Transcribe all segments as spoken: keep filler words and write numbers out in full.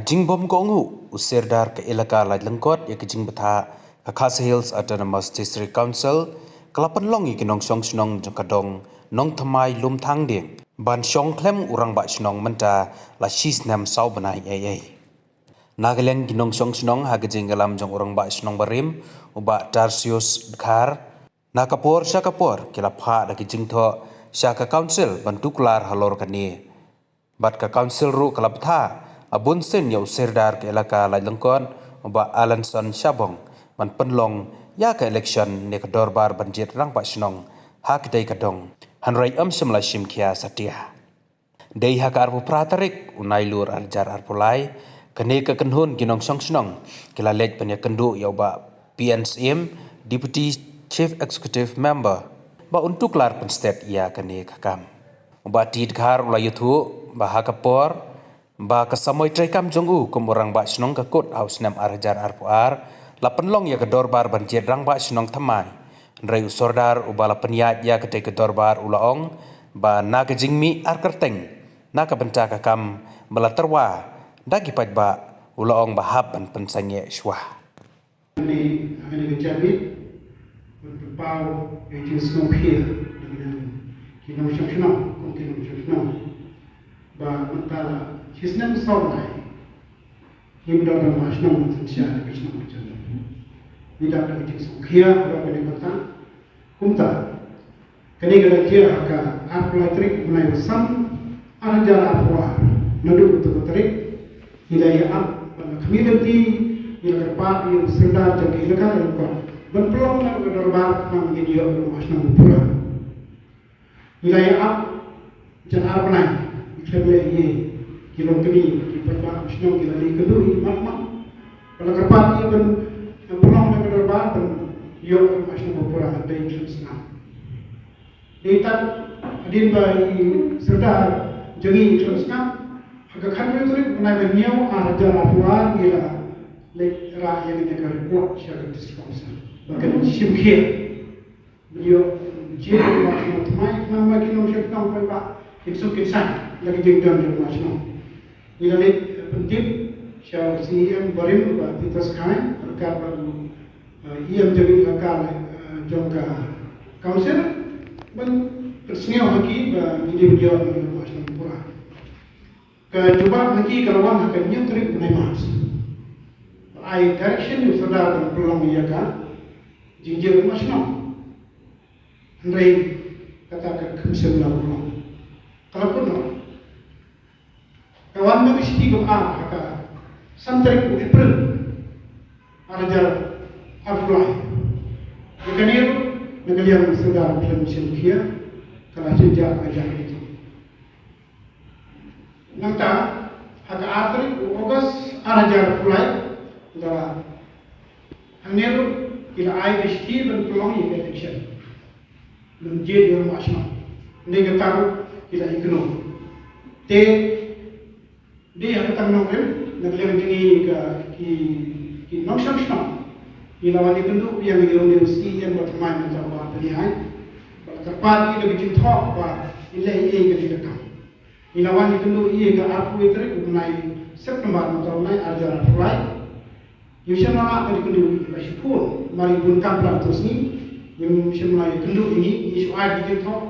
Jingbym kohnguh, u Sirdar ka Elaka Laitlyngkot ïa ka jingbthah ka Khasi Hills Autonomous District Council ka la pynlong ïa ki nongshong shnong jong ka dong Nongthymmai Lumthangdieng ban shong khlem u Rangbah Shnong mynta la shi snem saw bnai ei ei. Na ka liang ki nongshong shnong ha ka jingïalam jong u Rangbah Shnong barim u Bah Tarsius Dkhar, na ka por sha ka por ki la phah da ki jingthoh sha ka Council ban tuklar halor kane. Bad ka Council ruh ka la bthah ha bun sien ïa u Sirdar ka Elaka Laitlyngkot u Bah Alanson Shabong ban pynlong ïa ka election ne ka dorbar ban jied Rangbah Shnong ha katei ka dong. Hynrei ym shym la shim khia satia. Dei ha ka arphew phra tarik u Nailur arhajar arphew lai, kane ka kynhun ki nongshong shnong ki la leit ban ïakynduh ïa u Bah P N Syiem, Deputy Chief Executive Member, ba un tuklar pynstet ïa kane ka kam. U Bah T Dkhar u la ïathuh ba ha ka por ba ka samoi treikam jong u kum u Rangbah Shnong ka kut ha u snem arhajar arphew ar, la pynlong ïa ka dorbar ban jied Rangbah Shnong thymmai. Hynrei u Sirdar uba la pynïaid ïa katei ka dorbar u la ong ba na ka jingmih ar kyrteng na ka bynta ka kam ba la tyrwa da ki paidbah, u la ong ba hap ban pynsangeh shuwa. Hangne, hangne ka jingmih ban pynpaw ïa ka jingsngewkhia na ki nongshong shnong, kum ki nongshong shnong, ba mynta la shi snem saw bnai ngim don rangbah shnong synshar ka shnong ka jong ngi. Ngi dap da ka jingsngewkhia ba kane ka bynta. Kumta, kane ka la jia ha ka arphew lai tarik u bnai ba san, arhajar arphew ar. Naduh kato ka tarik ngi la ïa ap ban khmih lynti, ngi la kyrpad ïa u Sirdar jong ka Elaka Laitlyngkot ban pynlong na ka dorbar, nang ngin ïoh rangbah shnong ba pura. Ngi la ïa ap jan ar bnai, ngi khlem leh ei ei. Ki longkmie, ki paidbah shnong ki la leit kynduh ïa i Mahatma, ba la kyrpad ïa i ban pynlong na ka dorbar ban ïoh rangbah shnong ba pura, hynrei kim sngap. Dei tang hadien ba i Sirdar jong ngi kim sngap, ha ka khatwei tarik bnai ba hynñiew arhajar arphew ar ngi la leit rah ïa kane ka report sha ka District Council ba kan shim khia. Ïoh, jied rangbah shnong thymmai, khnang ba ki nongshong shnong paidbah kin suk kin saiñ da ka jingdon jong rangbah shnong. Ngi la leit, eh, pyntip sha u C E M barim Bah Peter Skhai, ryngkat bad u, eh, E M jong ka, eh, jong ka Council, ban pynsngew ha ki ba ngi dei ban ïoh rangbah shnong pura. Ka jubab na ki ka la wan ha ka hynñiew tarik bnai March. Ai direction ïa u Sirdar ban pynlong ïa ka jingjia rangbah shnong. Hynrei kata ka khyndiat la pynlong. Ka la pynlong. Ka wan na ka shithi kaba ar ha ka san tarik u April arhajar arphew lai. Ïa kane ruh na ka liang u Sirdar khlem shim khia, ka la jynjar ka jaka. Nangta, ha ka ar tarik u August arhajar arphew lai, la, hangne ruh ki la ai ka shithi ban pynlong ïa ka election. Ban jied ïa u rangbah shnong. Hynrei kata ruh ki la ignore. Te, dei ha ka tang nongrim, na ka liang jong ngi ka, ki, ki nongshong shnong, ngi la wan ïakynduh biang ïa une u C E M ba thymmai mynta ba pynïaid. Ba la kyrpad ïa ka jingthoh ba in leh ei ei kane ka kam. Ngi la wan ïakynduh ïa ka arphew tarik u bnai September mynta u bnai arhajar arphew lai. Ngi shym la lah ban ïakynduh ïa ka, shiphew mar ïa bun kam pla tu sngi. Ngi shym la ïakynduh ïa ngi, ngi shu ai ka jingthoh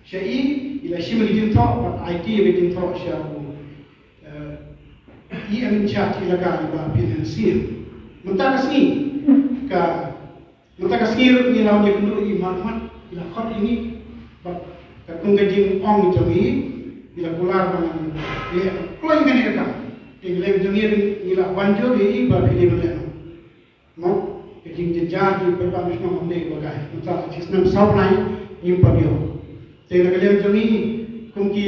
sha i, i la shim ka jingthoh bad ai ki ka jingthoh sha u, eh, E M in charge Elaka, i Bah P N Syiem. Mynta ka sngi ka Mynta ka sngi ruh ngi la wan ïakynduh ïa i Marmat, i la khot ïa ngi. Bad katkum ka jingong jong i, i la kular ba ngan leh kloi kane ka kam. Te ngi leh jong ngi ruh ngi la wan jur ïa i ba phi dei ban leh noh. Mo, ka jingjynjar jong ki paidbah nongshong shnong kam dei ba kai. Mynta la shi snem saw bnai ngim pat ïoh. Te na ka liang jong ngi kum ki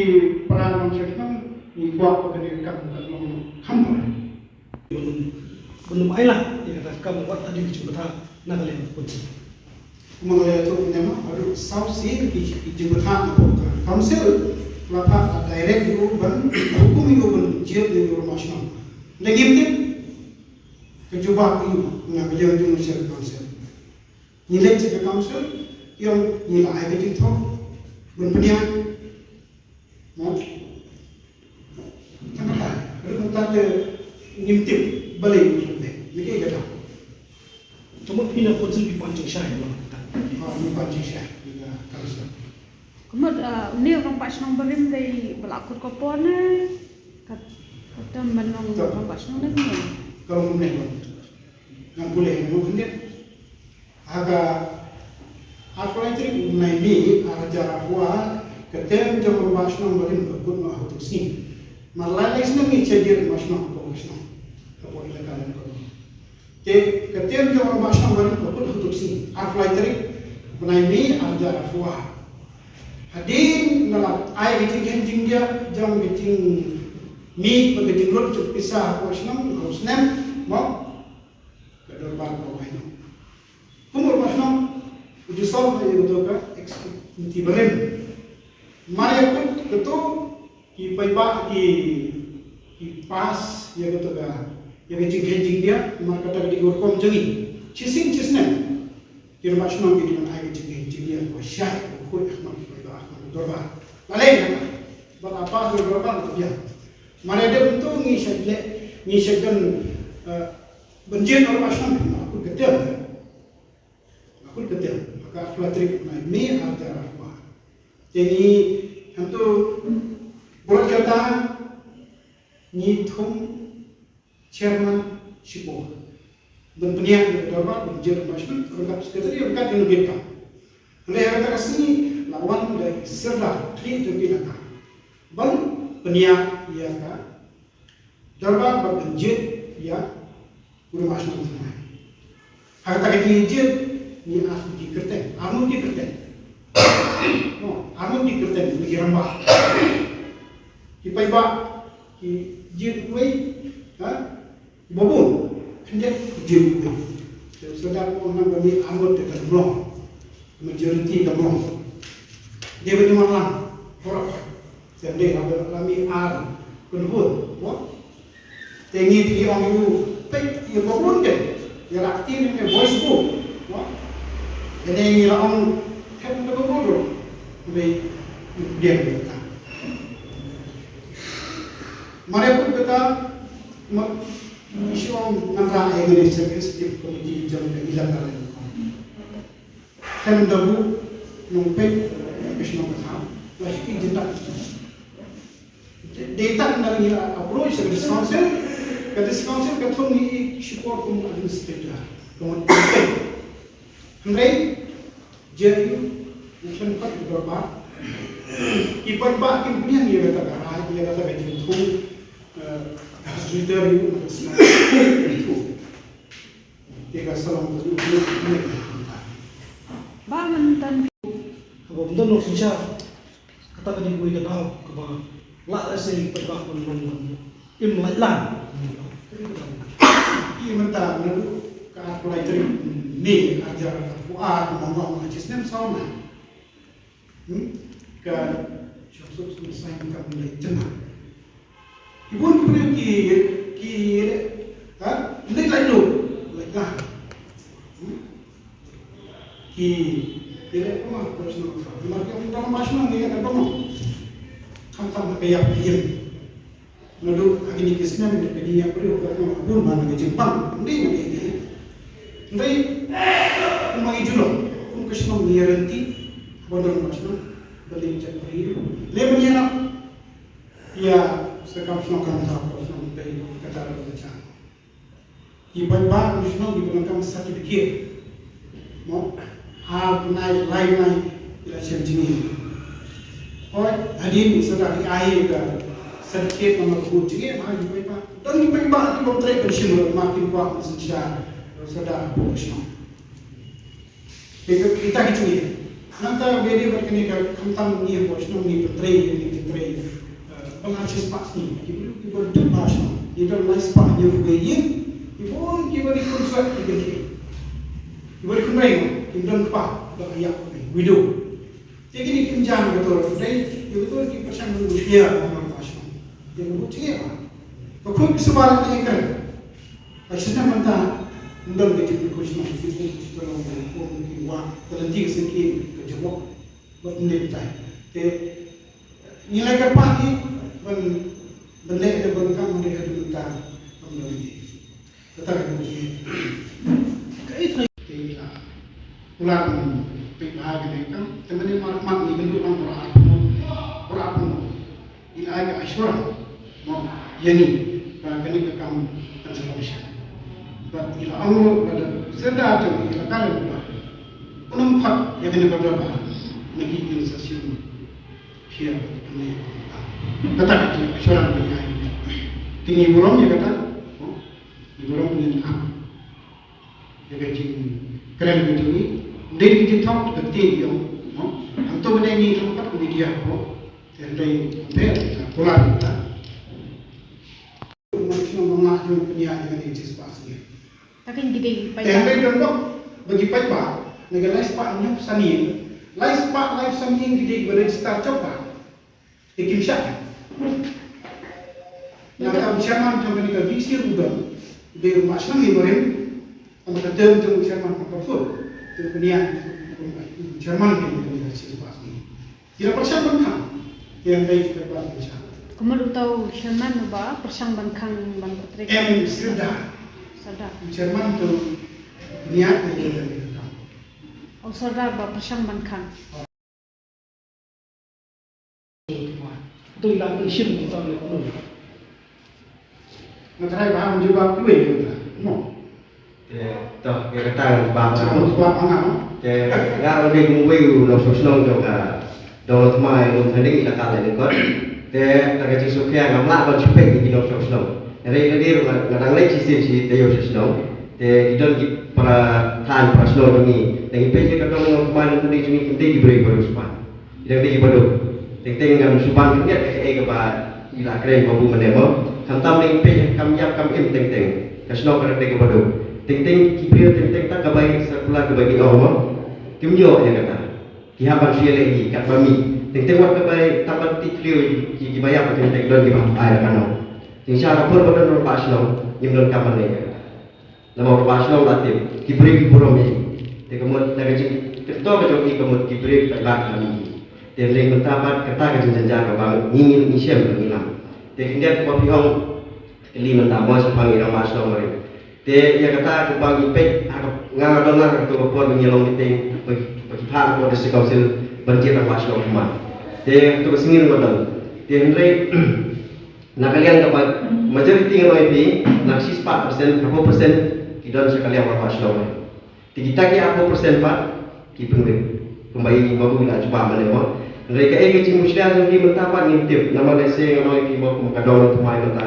para nongshong shnong ngi kwah ba kane ka kam kan long kham bha. Bun, bun ym ailad ïa kata ka kam wat hadien ka jingbatai na ka liang ka pyrthei. Kumba nga la ïathuh mynne ma, haduh saw sien ki, ki jingbatai na ka council la phah direct ïa u ban hukum ïa u ban jied ïa u rangbah shnong. Hynrei ngim tip ka jubab ïa u na ka liang jong u sha ka council. Ngi leit sha ka council, ïa ngi la ai ka jingthoh ban pynïaid. Mo? Tang kata, ruh mynta te Balei u leh ne ki kata. Ka mut phi na council phi pan jingshai mo. Ah, phi pan jingshai. Ka mut, ah, une u rangbah shnong barim dei ba la kut ka por ne ka, ka term ban long rangbah shnong ne kumne. Ka long kumne. Ngan pule mo khyndiat. Ha ka arphew lai tarik u bnai May arhajar arphew ar, ka term jong u rangbah shnong barim ka kut noh ha u Tuksngi. Mar lai lai snem ngi shah jied rangbah shnong hapoh ka shnong, hapoh elaka lem ka. Te ka term jong u rangbah shnong barim ka kut ha u Tuksngi, arphew lai tarik u bnai May arhajar arphew ar. Hadien ba la ai ka jingkheiñ jingdiah jong ka jingmih bad ka jingrut jong ka pisa hapoh ka shnong ha u snem mo. Ka dorbar ka wai noh. Kum u rangbah shnong u ju solve ïa kato ka executive committee barim. Mar ïa kut kato ki paidbah ki, ki pass ïa kato ka, ïa ka jingkheiñ jingdiah, mar kata ka dei ka rukom jong ngi. Shisien shisnem ki rangbah shnong ki dei ban ai ka jingkheiñ jingdiah kaba shai kaba khuid ha khmat ki paidbah ha khmat ka dorbar. Balei kata? Ba la pass ïa ka dorbar ka biang. Mar ïa dep to ngi shah leh, ngi shah don, eh, ban jied rangbah shnong, ma kut ka term. Ma kut ka term. Ma ka arphew lai tarik u bnai May arhajar arphew ar. Te ngi hangto bor kata ngi thung chairman shipor. Ban pynïaid ïa ka dorbar, ban jied rangbah shnong, ryngkat secretary, ryngkat ïa u delegate. Hynrei ha kata ka sngi la wan da i Sordar, khlieh jong ki elaka. Ban pynïaid ïa ka dorbar bad ban jied ïa u rangbah shnong thymmai. Ha kata ka jingjied ngi arngut ki kyrteng, arngut ki kyrteng. No, arngut ki kyrteng na ki rangbah. Ki paidbah ki jied uwei, ha? Ki babun, khyndiat ki jied uwei. Te u Sordar u ong nang ba ngi arngut te kan long. Majority ka long. Dei ba ngi wan lang. Horo. Te dei la, la mih ar kynhun, mo. Te ngi te ngi ong ïa u, peit ïa ka bun te. Ïa la kti ne voice book, mo. Te ne ngi la ong thep na ka bun ruh. Dei, dei kata. Mar ïa kut kata, ma, ngi shu ong ngan rah ïa kane executive committee jong ka elaka. Khlem da buh nongpeit ka shnong ka thaw, la shu ïa jyndat. Dei tang da ngi la approach ka district council, ka district council ka thung ngi i shipor kum administrator. Kum nongpeit. Hynrei jia ïa u khlem pat u dorbar. Ki paidbah kim pynïang ïa kata ka rai, ïa kata ka jingthung, eh, administrator ïa u, administrator ïa u. Te ka shalom ka jong u ne. Ba mynta haba ym don nongsynshar, kata ka dei kawei ka daw kaba lah lehse ki paidbah ban long ban im lait lang. Ki mynta naduh ka arphew lai tarik May arhajar arphew ar kumba nga ong ha shisnem saw na. Hmm? Ka shong suk suk sai ka mynta jena. Ki bun ki briew ki, ki, ha? Leit lait lut, leit lang. Hmm? Ki, ki leit kumno, kumno, kumno. Mar ki ong dang mas nang ki leit kumno. Khamtam ka ïap ka im. Naduh ha kine ki snem ka jingïap briew ka long bun ban ka jingpang. Hynrei na ka ïap. Hynrei kumba ngi ju long, kum ka shnong ngi ïa rynti, ba don ka shnong, ba leit jait briew. Lei ban ïarap ïa sa kam shnong kam thaw, ka shnong pei kata ka jaka. Ki paidbah ki shnong ki pyndonkam certificate. Mo, ar bnai, lai bnai, ki la shem jingim. Hooid, hadien Sordar i ai ka certificate namar ka bun jingim ha ki paidbah. Don ki paidbah ki bym treh ban shim ruh namar kim kwah ban synshar Sordar hapoh ka shnong. Te ka, kita ki jingim. Nangta ba dei bad kane ka khamtam ngi hapoh shnong ngi pyntrei, ngi pyntrei. Eh, ba la shispah sngi. Ki briew kiba duk ha shnong. Ngi don lai spah hynñiew phew wei ïing. Kiba, kiba dei khun swet ki pyntrei. Kiba dei khun rei, kim don kpa, ba ïa widow. Te kine kim jam kato, dei, ïa kato ki pyrshang ban bushïa, ba ma ka shnong. Te ka bushïa ba. Ka khun ki sumar ki kren. Ka shisnem mynta, ym don ka jingbushïa, ki bushïa, ki bushïa, ki wah, ka lynti ka syngkien, ka jubok. Ba ym dei tai. Te, ngi la kyrpad ki, ban, ban leh da ban kam dei ka mynta, ym don ki. Kata ka dei. Ka i trai te i la. Kular peit bha kane ka kam. Te mynne mar mat ngi kynduh lang por ar phew. Por ar phew. I la ai ka assurance mo ïa ngi ba kane ka kam kan sa long sha. Ba i la ong ruh ba da senda jong i la ka leh ba un ym khot ïa kane ka dor ba na ki kin sa shu. Kata ka dei assurance ba ngi ai. Te ngi burom ïa kata. Ngi burom, ngin ap ïa ka jingkren ka jong ngi. Ym dei ka jingthok ka ktien jong, no? Hangto ba dei ngi thok pat ka media, no? Te hynrei hynrei ka kular ka. Ngi shu nang nang jong pynïaid ïa ka dei jingspah sendiri. Takin ki dei Te hynrei paidbah. Don bok ba ki paidbah na ka lai spah hynñiew phew san ïing, lai spah lai phew san ïing ki dei ba register jop ba. Te kim shah. Na ka chairman jong kane ka V C u don, dei u Mah Shnong hi barim, ama ka term jong u chairman ka pyrthut. Te u pynïaid u chairman jong kane ka V C u Mah Shnong. Ki la pyrshang ban khang. Te hynrei ki la ban pyrshang. Kumno uta u chairman u ba pyrshang ban khang ban pyrthut. Em Sirda. Sirda. U chairman tu pynïaid na jong kane ka kam. U Sirda ba pyrshang ban khang. To ila pynshim to le ko. Nga trai ba mynjur ba kiwei kata. No. Te to ïa kata ba nga. Ba nga. Te nga ong dei kumwei u nongshong shnong jong ka dong thymmai Lumthading ila ka Laitkot. Te ta ka jingsngewkhia ngam lah ban shu peit ïa ki nongshong shnong. Hynrei lade ruh nga dang leit shisien shi taïew sha shnong. Te ki don ki para thaiñ para shnong jong ngi. Te ngi peit ïa ka dong thymmai Lumthading jong ngi kim dei ki briew ba riewspah. Ki dang dei kiba duk. Teng teng ngam shu ban khyndiat ïa kaei kaba i la kren ba bun mynne mo. Khamtam ngi peit ïa ka kam ïap kam im teng teng. Ka shnong ka dang dei kaba duk. Teng teng ki briew teng teng tang kaba i circular kaba i ong mo. Kim ïoh ïa kata. Ki hap ban shu ïaleh hi katba mih. Teng teng wat kaba i tang ban tip thliew ïa kiba ïap teng teng don kiba hap ai la ka nong. Jingshisha ka por ba don rangbah shnong ngim don kam ban leh ïa kata. Namar ba shnong la tip ki briew ki burom ïa i. Te ka mut na ka jingkyntu ka jong i ka mut ki briew ki paidbah ki la mih. Te lei mynta pat kata ka jingjynjar kaba ngi ngi ngi shem ba ngi lam. Te khyndiat kaba phi ong kylli mynta mo shaphang i rangbah shnong barim. Te ïa kata kaba ngi peit ha ka nga nga don lang ha kato ka por ba ngi long meeting ba ki ba ki phah ka por district council ban jied rangbah shnong kumne. Te kato ka sngi ruh nga don. Te hynrei Na ka liang kaba majority ngan ong ïa phi, na ka shispah percent, arphew percent ki don sha ka liang rangbah shnong. Te kita ki arphew percent pat ki pynwit. Kumba i babu i la jubab mynne mo. Hynrei kaei ka jingmushlia jong ki mynta pat ngim tip. Namar lehse ngan ong ïa phi mo kum ka dong thymmai mynta.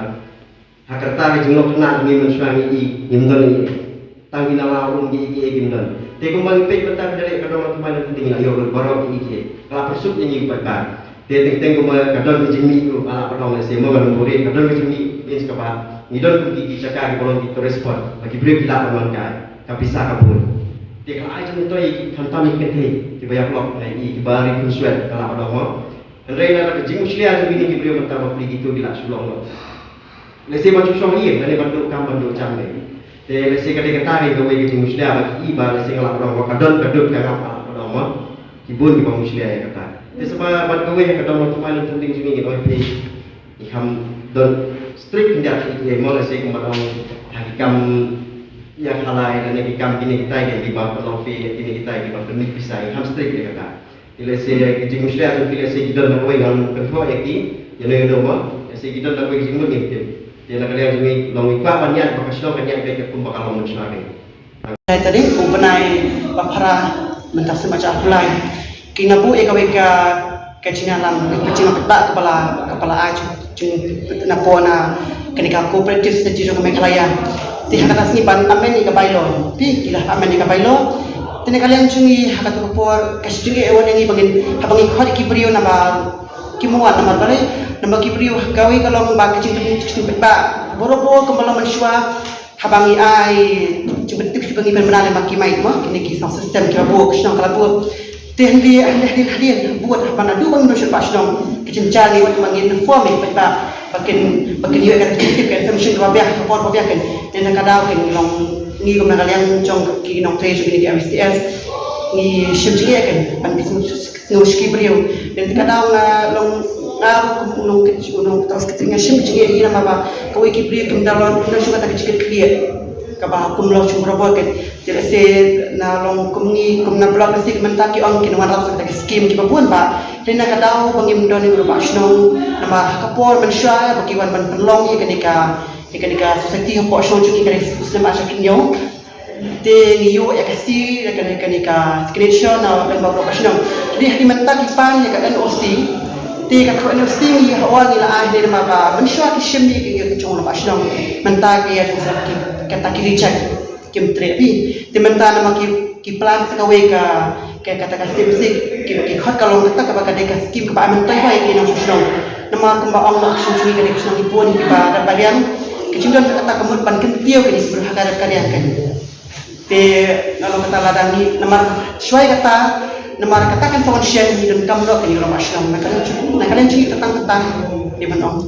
Ha ka rta ka jinglong khynnah jong ngi mynshuwa ngi i ngim don i. Tang ki nala rum ki ki kim don. Te kumba ngi peit mynta ka dei ka dong thymmai Lumthading la ïoh lut baroh ki ki. Ka la pyrshut ïa ngi paidbah. Te teng teng kumba ka don ka jingmih ruh ka la pynlong lehse mo ka dong buhrieh ka don ka jingmih means kaba ngi don kum ki ki jaka kiba long ki tourist spot ba ki briew ki lah ban wan kai ka pisa ka bun. Te ka la ai jingmyntoi ïa ki khamtam ïa ki kynthei kiba ïakhun ïa ki kiba ri khun swet ka la pynlong mo. Hynrei na ka jingmushlia jong kine ki briew mynta ba phi kito ki la shu long mo. Lehse ban shu shong ïing lane ban duh kam ban duh jam ne. Te lehse ka dei kata ka dei kawei ka jingmushlia ba ki i ba lehse nga la pynlong ba ka don ka dud ka ngap ka la pynlong mo. Ki bun kiba mushlia ïa kata. Te sa ba ban kawei ka dong thymmai Lumthading jong ngi ngi ong phi. Ngi kham don strict khyndiat ïa ki mo lehse kumba ong ha ki kam ïa khalai lane ki kam kine kitai ki ba pynlong phi kine kitai ki ba pynmih pisa ngi kham strict ïa kata. Te lehse ki jingmushlia jong ki lehse ki don da kawei ngan kynthoh ïa ki ïa no ïa no mo. Lehse ki don da kawei ki jingmut ngi tip. Te na ka liang jong ngi long ngi kwah ban ïaid ba ka shnong kan ïaid beit ka kumba ka long mynshuwa. Lai tarik u bnai ba phra mynta snem ba ar hajar arphew lai. Ki na buh ïa kawei ka ka jingïalam ka jingïalam paidbah kaba la kaba la ai jingpynïapoh na kane ka cooperative society jong ka Meghalaya. Te ha kata sngi ban amend ïa ka bylaw. Te ki la amend ïa ka bylaw. Te na ka liang jong ngi ha kata ka por ka shi jingeh wan ïa ngi ba ngin haba ngi khot ïa ki briew namar kim wan namar balei namar ki briew ha kawei ka long ba ka jingpyn- jingpynpaidbah. Baroh baroh kumba long mynshuwa haba ngi ai jingpyntip shuh ba ngi pynbna lem ba ki mait mo kine ki sound system ki la buh ka shnong ka la buh. Te hynrei hynrei hynrei hynrei bud haba naduh ba ngim don shuh ba shnong ka jynjar ngi wat ba ngin inform ïa ki paidbah ba kin ba kin ïoh ïa ka jingtip ka information kaba biang ka por kaba biang kan. Te na ka daw kan long ngi kum na ka liang jong ki nongtrei jong kine ki M S T S ngi shim jingeh kan ban pynsngew sha ki briew. Te na ka daw nga long nga ruh kum u nongtrei u nongtrei nga shim jingeh ïa namar ba kawei ki briew kim da long kim da shu kata ka jingkitkhlieh. kaba kum long chung robot ke. Te lehse na long kum ngi kum na block lehse mynta ki ong kin wanrah sa ka skim kiba bun ba. Te na ka daw ba ngim don ïa u rangbah shnong namar ha ka por mynshuwa ba ki wan ban pynlong ïa kane ka ïa kane ka society hapoh shnong jong ngi ka dei snem ar hajar khyndai. Te ngi ïoh ïa ka si ïa kane kane ka signature na lem ba u rangbah shnong. Te dei ha ki mynta ki pan ïa ka N O C. Te ka N O C ngi ïa hawa ngi la ai ne ma ba mynshuwa ki shim ïa ka jong u rangbah shnong. Mynta ki ïa jong sa ki kata ki reject. Kim treh bha. Te mynta namar ki ki plan sa kawei ka ka kata ka skim si ki ki khot ka long kata kaba ka dei ka skim kaba ai myntoi ba ïa ki nongshong shnong. Namar kumba ong ba ka shnong jong ngi ka dei ka shnong ki bun kiba dap ba riang. Ka jingdon ka kata ka mut ban kyntiew kane ki briew ha ka dap ka riang kane. Te nga long kata lada ngi namar shuwa ïa kata namar kata kan tong shen ngi donkam noh kane ki rangbah shnong na ka liang jong ngi na ka liang jong ngi kata kata dei ban ong.